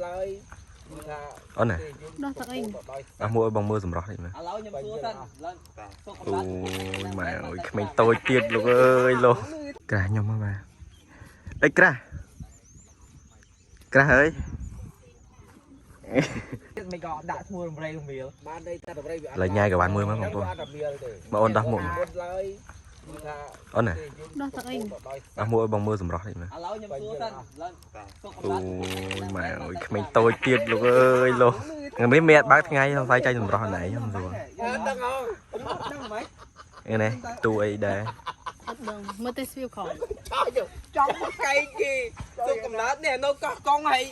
ឡើយគឺថា អូនណា ដោះទឹកអី អស់មួយបងមើលសម្រស់នេះមើល ឥឡូវខ្ញុំសួរសិនឡើងសុខ អូយម៉ែអើយក្មេងតូចទៀតលោកអើយលោកក្រាស់ខ្ញុំហ៎បាទអីក្រាស់ក្រាស់ហើយ មិនក៏ដាក់ឈ្មោះរំរៃរមៀល បានន័យថាដំរីវា ឡើយញ៉ាយក៏បានមួយមកបងប្អូន អត់រមៀលទេ បងអូនដោះមុខ មុនឡើយគឺថា អូនណា ដោះទឹកអី អស់មួយបងមើលសម្រស់នេះមើល ឥឡូវខ្ញុំសួរសិនឡើងសុខ អូយម៉ែអើយក្មេងតូចទៀតលោកអើយលោកថ្ងៃនេះមានអត់បើកថ្ងៃសង្ស័យចាញ់សម្រស់ណៃខ្ញុំសួរ ដឹងអ ដឹងហ្មង នេះទូអីដែរ អត់ដឹងមើលតែស្វៀបខំ ចង់មកកែងគេសុខកំណើតនេះនៅកោះកុងហើយ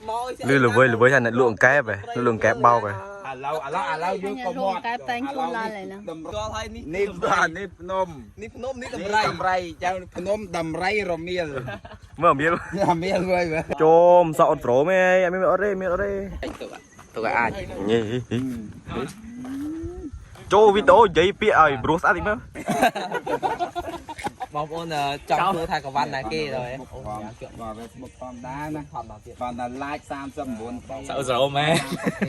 មក លឺល្វើយល្វើយថាអ្នកលក់អង្កែបហ៎លក់អង្កែបបោកហ៎ ឥឡូវឥឡូវឥឡូវយើង ញ៉ាំ ក៏មក រងតែតែងខ្លួនឡើងហើយណា ដំ ស្គាល់ហើយនេះ នេះបាទនេះភ្នំ នេះភ្នំនេះ នេះ ដំរី ដំរីចៅភ្នំដំរីរមៀល មើលមៀល រមៀលវិញបាទ ជុំសក់អត់ព្រមឯងអត់មានអត់ទេមានអត់ទេ ទុកអាច ញ៉េចូលវីដេអូនិយាយពាក្យឲ្យព្រោះស្អាតតិចមើល បងប្អូនចង់សួរថាកវ៉ាន់ណាគេទៅអូ បាទវាស្មុកធម្មតាណា ធម្មតាទៀត បាទតែ like 39 សៅស្រោមែ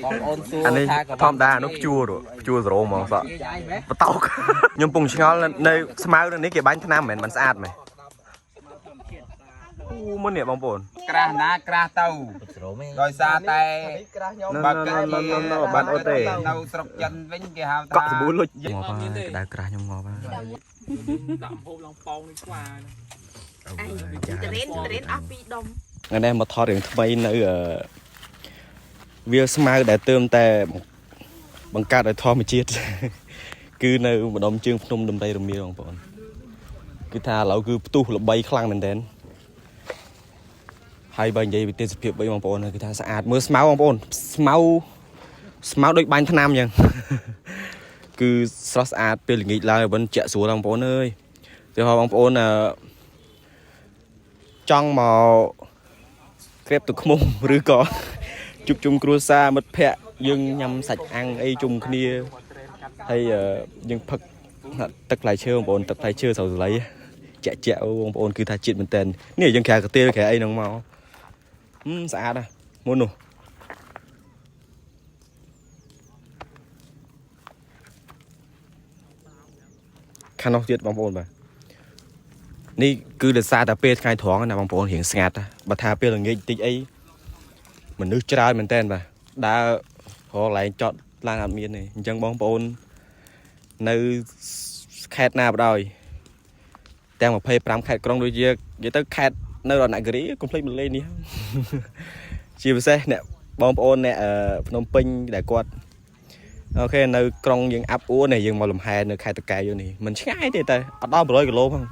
បងប្អូនសួរ អានេះ ថាកវ៉ាន់ ធម្មតានោះព្យួរព្យួរ0ហ្មងសក់ គេយាយមែន បតោកខ្ញុំពងឆ្ងល់នៅស្មៅនៅនេះគេបាញ់ថ្នាំមិនមែនមិនស្អាតមែនអូមុននេះបងប្អូន ក្រាស់ណាក្រាស់ទៅដោយសារតែ ណ បើ ណ កិ ណណណបានអត់ទេ នៅស្រុកចិនវិញគេហៅថា កក់សាប៊ូលុចងាប់ហើយក្តៅក្រាស់ខ្ញុំងាប់ហើយ ដាក់ហូបឡងប៉ោងនេះខ្វា តរេនតរេនអស់ពីរដុំ ថ្ងៃនេះមកថតរឿងថ្មីនៅអឺវាលស្មៅដែលទើមតែបង្កើតដោយធម្មជាតិ គឺនៅម្ដុំជើងភ្នំដំរីរមៀលបងប្អូនគឺថាឥឡូវគឺផ្ទុះល្បីខ្លាំងមែនទែនហើយបើនិយាយពីទេសភាពវិញបងប្អូនគឺថាស្អាតមើលស្មៅបងប្អូនស្មៅស្មៅដូចបាញ់ថ្នាំអញ្ចឹង គឺស្រស់ស្អាតពេលល្ងាចឡើងឲ្យវិញជាក់ស្រួលបងប្អូនអើយទីហោបងប្អូនអឺចង់មកក្រេបទឹកឃ្មុំ ឬក៏ជួបជុំគ្រួសារមិត្តភ័ក្តិយើងញ៉ាំសាច់អាំងអីជុំគ្នាហើយអឺយើងផឹកទឹកផ្លែឈើបងប្អូនទឹកផ្លែឈើស្រូវសលៃជាក់ជាក់អូបងប្អូនគឺថាជាតិមែនតើនេះយើងក្រៅកាទៀលក្រៅអីហ្នឹងមកហឹមស្អាតណាស់មុននោះខាងនោះទៀតបងប្អូនបាទនេះគឺដោយសារតែពេលថ្ងៃត្រង់ណាបងប្អូនរៀងស្ងាត់ណាបើថាពេលល្ងាចតិចអីមនុស្សច្រើនមែនតើបាទដើររកកន្លែងចតឡានអត់មានទេអញ្ចឹងបងប្អូននៅខេត្តណាបដ ாய் ទាំង25ខេត្តក្រុងដូចជានិយាយទៅខេត្តនៅរតនគិរីកុំភ្លេចមកលេងនេះ ជាពិសេសអ្នកបងប្អូនអ្នកភ្នំពេញដែលគាត់ OK នៅក្រុងយើងអាប់អួរនេះយើងមកលំហែនៅខេត្តតាកែវយើងនេះមិនឆ្ងាយទេតែអត់ដល់100គីឡូផង